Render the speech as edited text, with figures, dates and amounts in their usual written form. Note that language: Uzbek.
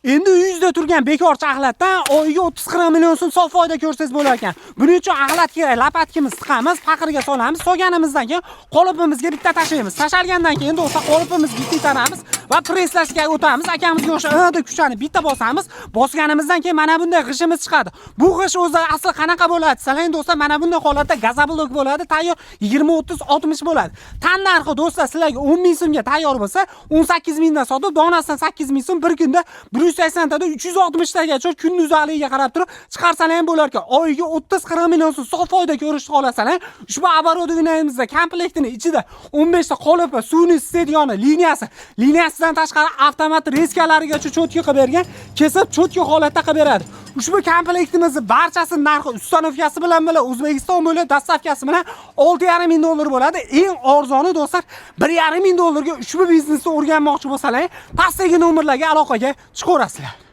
Endi uyingizda turgan bekorchi axlatdan oyiga 30-40 million so'm sof foyda ko'rsangiz bo'lar ekan. Buning uchun axlat kerak. Лопатка miz tiqamiz, paqirga solamiz, solganimizdan keyin qolipimizga bitta tashlaymiz. Tashalgandan keyin endi o'sha qolipimizga bitta itaramiz va presslashga o'tamiz. Akamizga o'sha deb kuchani bitta bosamiz. Bosganimizdan keyin mana bunday g'ishimiz chiqadi. Bu g'ish o'zi asli qanaqa bo'ladi? Desalar, endi do'stlar, mana bunday holatda газоблок bo'ladi, tayyor 20, 30, 60 bo'ladi. Tan narxi, do'stlar, sizlarga 10 ming so'mga tayyor bo'lsa, 18 mingdan sotib, donasidan 8 ming so'm, bir kunda 180 tada 360 tagacha kun uzaligiga qarab turib chiqarsalar ham bo'lar ekan. Oyiga 30-40 million so'm sof foyda ko'rishni xohlasalar, ushbu оборудование mizda komplektini ichida 15 ta qolipi, suvni isitadigan liniyasi, liniyasidan tashqari avtomat резка larigacha чётко qilib bergan, kesib чётко holatda qilib beradi. Ushbu komplektimizni barchasi narxi установка si bilan O'zbekiston bo'ylab доставка si bilan 6,5 ming dollar bo'ladi. Eng arzoni, do'stlar, 1,5 ming dollarga ushbu biznesni o'rganmoqchi bo'lsalar, pastdagi nomerlarga aloqaga chiqaverasizlar.